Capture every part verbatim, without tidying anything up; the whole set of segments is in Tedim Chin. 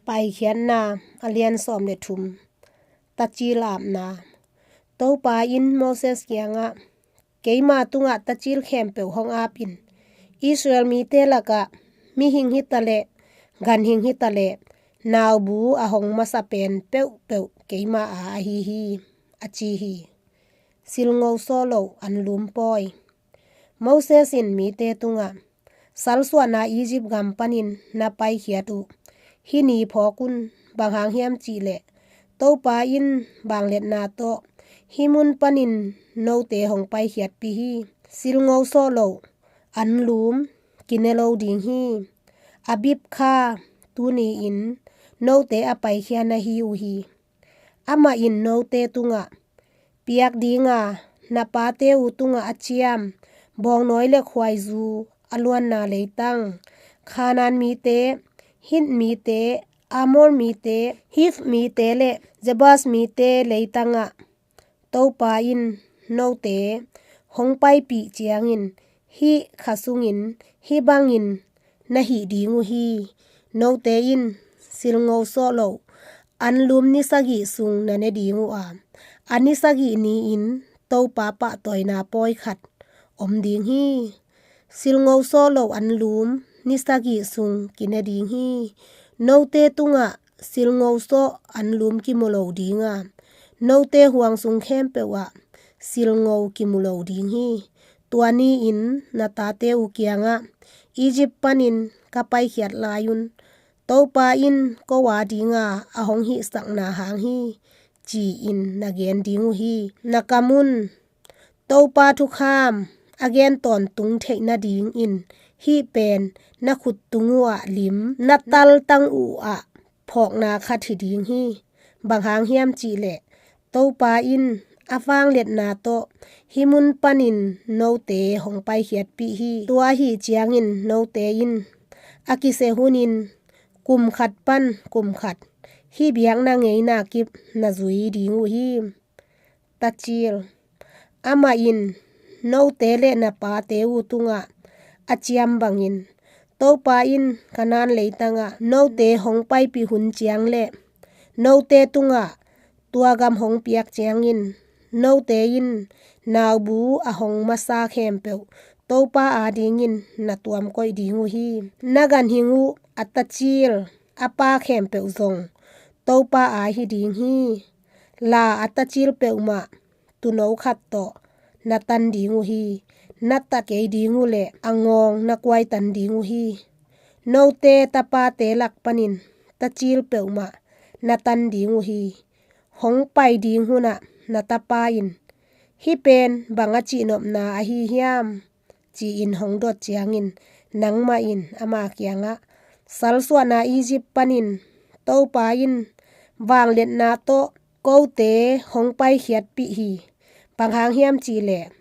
Paikhiatna a lian sawm le thum. Tacil apna. Topa in Moses kiangah, "Keima tungah tacil khempeuh hong ap in. Israel mite lakah mihing hitaleh, ganhing hitaleh, naubu a hong masa pen peuhpeuh keima aa ahi hi," a ci hi. Silngo sawh loh anlum pawi. Moses in mite tungah, "Salsuahna Egypt gam panin na paikhiat uh hih ni phawk un, bang hang hiam cihleh Topa in vangliatna tawh hih mun panin note hong paikhiatpih hi. Silngo sawh loh anlum kine lo ding hi. Abib kha tuni-in note a paikhia na hi uh hi. Amah in note tungah, 'Piak dinga na pate uh tungah a ciam bawngnawi le khuaizu a luanna leitang, Khanaan mite, Hit mite, Amor mite, Hiv mite le Jebus mite leitangah Topa in note hong paipih ciangin hih kha sungin hih bangin na hih ding uh hi. Note in silngo sawh loh anlum ni sagih sung na ne ding uh a, a ni sagih ni-in Topa pahtawina pawi khat om ding hi. Silngo sawh loh anlum ni sagih sung kine ding hi. Note tungah silngo sawh anlum kimu lo dinga, note huang sung khempeuh ah silngo kimu lo ding hi. Tua ni-in na tate uh kiangah, 'Egypt panin ka paikhiat lai-un Topa in ko a dinga a hong hihsakna hang hi,' ci-in na gen ding uh hi. Na kam un Topa thukham a gen tawntung theih nadingin hih pen na khut tung uh ah lim, na taltang uh ah phawkna khat hi ding hi. Bang hang hiam cihleh Topa in a vangliatna tawh hih mun panin note hong paikhiatpih hi. Tua ahi ciangin note in a kisia hunin kum khat pan kum khat hih biakna ngeina kip na zui ding uh hi.' Tacil. Amah in note le na pate uh tungah a ciam bangin Topa in Khanaan leitangah note hong paipih hun ciang le note tungah tua gam hong piak ciangin note in naubu a hong masa khempeuh Topa adingin na tuamkoih ding uh hi. Na ganhing uh a tacil a pa khempeuh zong Topa a hi ding hi. La a tacil peuhmah tuuno khat tawh na tan ding uh hi. Na ta kei ding uh leh a ngawng na kuaitan ding uh hi. Note tapate lak panin tacil peuhmah na tan ding uh hi. Hong pai ding hunah na tapa in, 'Hih pen bang a cihnopna ahi hiam?' ci-in hong dot ciangin nangmah in ama kiangah, 'Salsuahna Egypt panin Topa in vangliatna tawh kote hong paikhiatpih hi. Bang hang hiam cihleh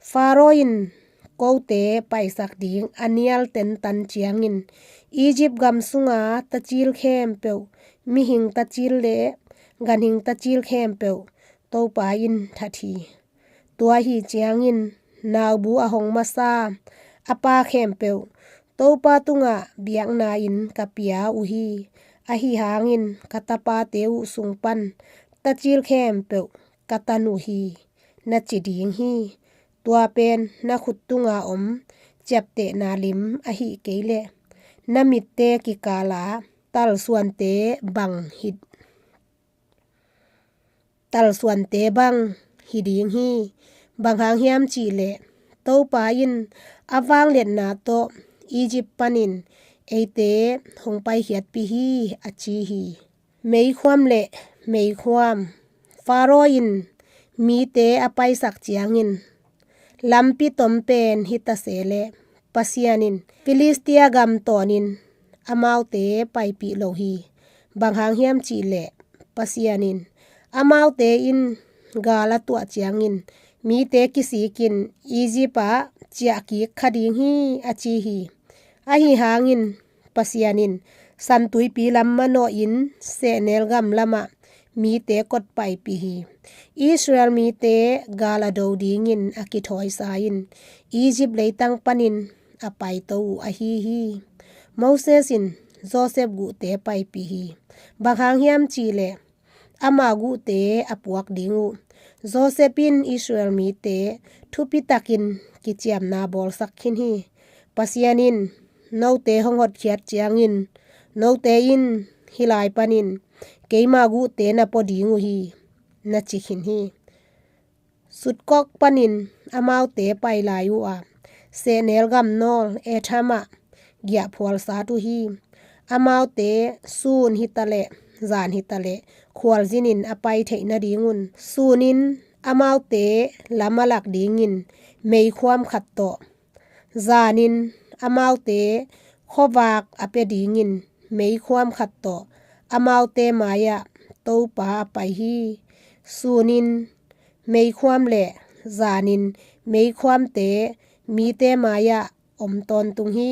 Faro in kote paisak ding a nial tentan ciangin Egypt gam sunga tacil khempeuh, mihing tacil le ganhing tacil khempeuh Topa in that hi. Tua ahi ciangin naubu a hong masa a pa khempeuh Topa tungah biakna-in ka pia uh hi. Ahi hangin ka tapate uh sung pan tacil khempeuh ka tan uh hi,' na ci ding hi. Tua pen na khut tunga om ciaptehna lim ahi kei leh na mitte kikala talsuante bang hi, talsuante bang hi ding hi. Bang hang hiam cihleh Topa in a vangliatna tawh Egypt panin eite hong paikhiatpih hi, a ci hi. Meikhuam le meikhuam. Faro in mite a paisak ciangin lampi tom pen hi ta se leh Pasian in Filistia gam tawnin amaute paipih lo hi. Bang hang hiam cihleh Pasian in, "Amaute in gal a tuah ciangin mite kisikin Egypt ah ciahkik kha ding hi," a ci hi. Ahi hangin Pasian in Santuipi lam manawhin sehnel gam lamah mite kotpaipih hi. Israel mite gal a do dingin a kithawi sa-in Egypt leitang panin a paito uh ahi hi. Moses in Joseph guhte paipih hi. Bang hang hiam cih leh ama guhte a puak ding uh. Joseph in Israel mite thupitakin kiciamna bawlsak khin hi. Pasian in, "Note hong hotkhiat ciangin note in hih lai panin keima guhte na pua ding uh hi," na ci khin hi. Sukkot panin amaute pai lai uh a, sehnel gamnawl Etham ah giahphual sat uh hi. Amaute sun hitaleh zan hitaleh khualzinin a pai theih nadingun, sunin amaute lam a lak dingin meikhuam khat tawh, zanin amaute khuavak a pia dingin meikhuam khat tawh amaute mai-ah Topa a pai hi. Sunin meikhuam le zanin meikhuamte mite mai-ah om tawntung hi.